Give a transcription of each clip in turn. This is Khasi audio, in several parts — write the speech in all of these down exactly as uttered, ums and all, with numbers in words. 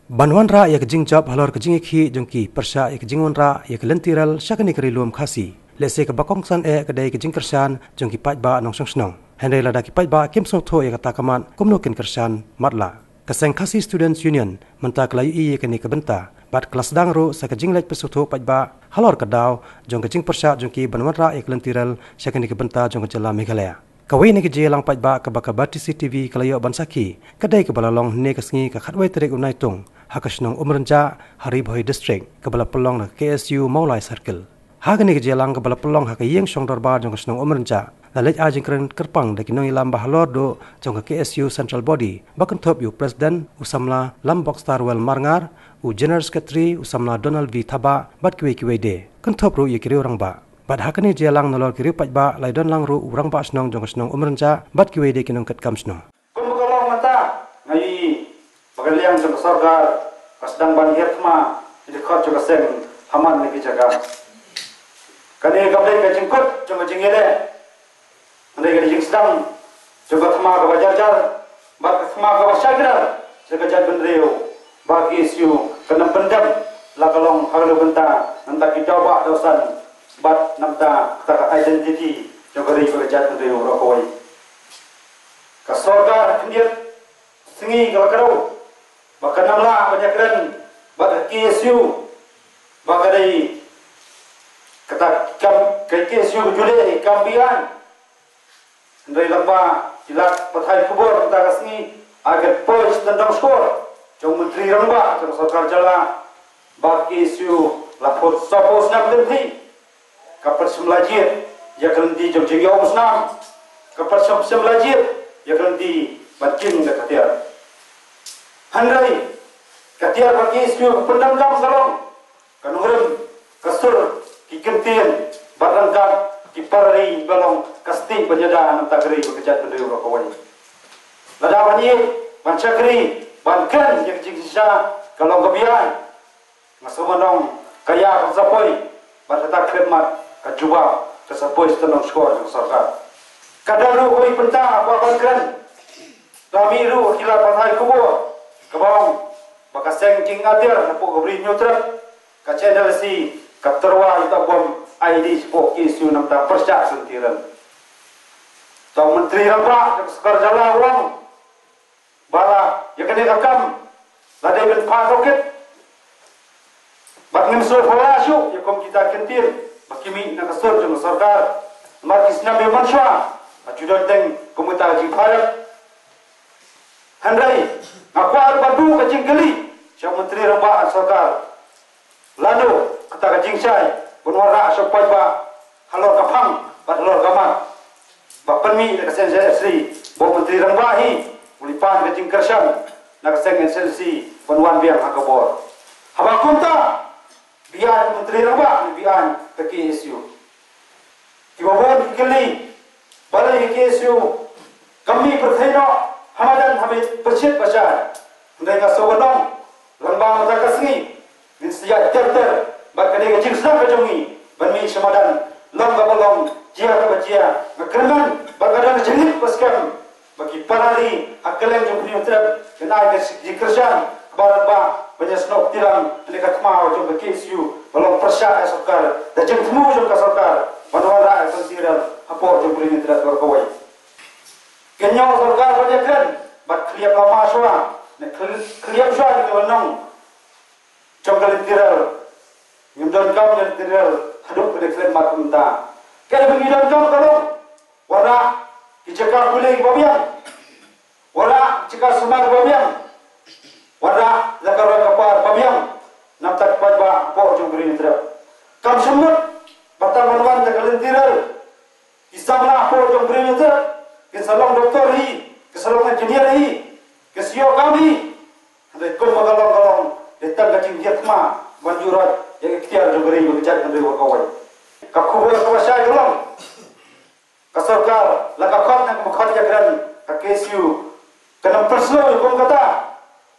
Ban wanrah ïa ka jingjop halor ka jingïakhih jong ki pyrshah ïa ka jingwanrah ïa ka lynti rel sha kane ka ri lum Khasi. Lehse kaba kongsan eh ka dei ka jingkyrshan jong ki paidbah nongshong shnong. Hynrei lada ki paidbah kim sngewthuh ïa kata ka mat, kumno kin kyrshan matlah. Ka seng Khasi Students Union mynta ka la ïohi ïa kane ka bynta bad ka la sdang ruh sa ka jingleit pynsngewthuh paidbah halor ka daw jong ka jingpyrshah jong ki ban wanrah ïa ka lynti rel sha kane ka bynta jong ka jylla Meghalaya. Kawei na ki jingïalang paidbah kaba ka Batesi TV ka la ïoh ban sakhi ka dei kaba la long hynne ka sngi ka khatwei tarik u Naitung ha ka shnong Umrynjah ha Ri Bhoi District, kaba la pynlong da ka KSU Mawlai Circle. Ha kane ka jingïalang kaba la pynlong ha ka ïing shong dorbar jong ka shnong Umrynjah, la leit ai jingkren kyrpang da ki nongïalam ba halor duh jong ka KSU Central Body, ba kynthup ïa u President u samla Lambokstar Well Marngar, u General Secretary u samla Donald V Thabah bad kiwei kiwei de. Kynthup ruh ïa ki riew rangbah. Bad ha kane ka jingïalang nalor ki riew paidbah la ïadon lang ruh u rangbah shnong jong ka shnong Umrynjah bad kiwei de ki nongkitkam shnong. Kum ka long mynta, nga ïohi ba ka liang jong ka sorkar ka sdang ban hiar thma ïa ki dkhot jong ka seng ha man la ki jaka. Kane kam dei ka jingkut jong ka jingïaleh, hynrei ka dei jingsdang jong ka thma kaba jar jar bad ka thma kaba shai kdar sha ka jaitbynriew, ba ka KSU kan ym pyndem la ka long ha kano ka bynta, nangta ki daw bah daw san bad nangta kata ka identity jong ka ri bad ka jaitbynriew baroh kawei. Ka sorkar khyndiat sngi ka la kdew ba kan ym lah ban ïakren bad ka KSU ba ka dei kata ka kam, ka KSU ka ju leh ka kam beaiñ. Hynrei lyngba ki lad pathai khubor mynta ka sngi, ai ka poi sha tyndong shkor jong u Myntri Rangbah jong ka sorkar jylla ba ka KSU la phut sawphew snem lynti ka pyrshah la jied ïa ka lynti jong jingïoh umsnam, ka pyrshah la jied ïa ka lynti ban kin ka katiar. Hynrei ka tiar ba ka KSU ka pyndam dam ka long ka nongrim, ka sur, ki kyntien bad ryngkat ki para ri ba long ka stieh ban ïada nangta ka ri bad ka jaitbynriew baroh kawei. Lada ban ïeit, ban shakri, ban kren ïa ka jingshisha ka long ka beaiñ. Nga sngewbha ban ong ka ïa ka sa poi bad kata ka khyllipmat ka jubab ka sa poi sha tyndong shkor jong ka sorkar. Ka don ruh kawei ka bynta nga kwah ban kren. La mih ruh ki lad pathai khubor kaba ong ba ka seng Kieng Atiar hapoh ka Bri Hynñiewtrep, ka Channel C, ka tyrwa ïa uta u bom IED shapoh ka KSU namar pyrshah ka lynti rel. Uta u Myntri Rangbah jong ka sorkar jylla u ong ba la ïa kane ka kam la dei ban phah tohkit. Bad ngim sngewphylla shuh ïa kum kita ki kyntien ba ki mih na ka sur jong ka sorkar. Namar ki snem ba ïa mynshuwa ha ju don teng kum kita ki jingpyrshah. Hynrei nga kwah ruh ban buh ka jingkylli sha u Myntri Rangbah ka sorkar. Lano kata ka jingshai ban wanrah sha u paidbah halor ka phang bad halor ka mat ba pynmih da ka seng HSC, ba u Myntri Rangbah hi u la pan ka jingkyrshan na ka seng HSC ban wan biang ha ka bor. Haba kumta, beaiñ u Myntri Rangbah ne beaiñ ka KSU? Kiba bun ki kylli, balei ka KSU kam mih pyrthei noh ha madan, ha mih pyrshit pyrshah. Hynrei nga sngewbha ban ong, lyngba mynta ka sngi ngin sa ïaid ter ter bad ka dei ka jingsdang ka jong ngi ban mih sha madan, long kaba long, jia kaba jia. Nga kyrmen ba ka don ka jingngeit ba skhem ba ki para ri ha kylleng jong ka Bri Hynñiewtrep kin ai ka jingkyrshan kaba radbah ban ïasnoh kti lang ïa ka thma jong ka KSU ba long pyrshah ïa ka sorkar, da jingthmu jong ka sorkar ban wanrah ïa ka lynti rel hapoh jong ka Bri Hynñiewtrep baroh kawei. Kin ïoh sorkar ban ïakren bad khlieh lama shuwa ne khlieh shuwa ïa ka nong jong ka lynti rel. Ngim donkam ïa ka lynti rel haduh ka dei khlem mat mynta. Kaei ba ngi donkam ka long, wanrah ki jaka pule kiba biang, wanrah ki jaka sumar ba biang, wanrah jaka roi ka par ba biang. Namar ki paidbah hapoh jong ka Bri Hynñiewtrep kam shym mut ba tang ban wan da ka lynti rel. Ki samla hapoh jong ka Bri Hynñiewtrep kin sa long doktor hi, kin sa long engineer hi, kin sa ïoh kam hi. Hynrei kumba ka long ka long, dei tang ka jinghiar thma ban ïuh rai ïa ka ikhtiar jong ka ri bad ka jaitbynriew baroh kawei. Ka khubor kaba shai ka long, ka sorkar la ka khot ne kaba khot ïakren, ka KSU kan ym pynsngew ïa kum kata.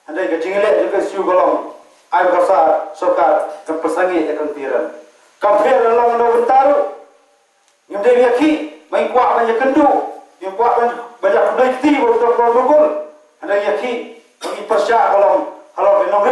Hynrei ka jingïaleh jong ka KSU ka long, ai ba ka sorkar kan pynsangeh ïa ka lynti rel. Kam pher la long na u bynta ruh. Ngim dei ïakhih ba ngi kwah ban ïakynduh, ngim kwah ban, ban ïakynduh kti bad u Doktor Mukul. Hynrei ïakhih ba ngi pyrshah ka long halor ka nong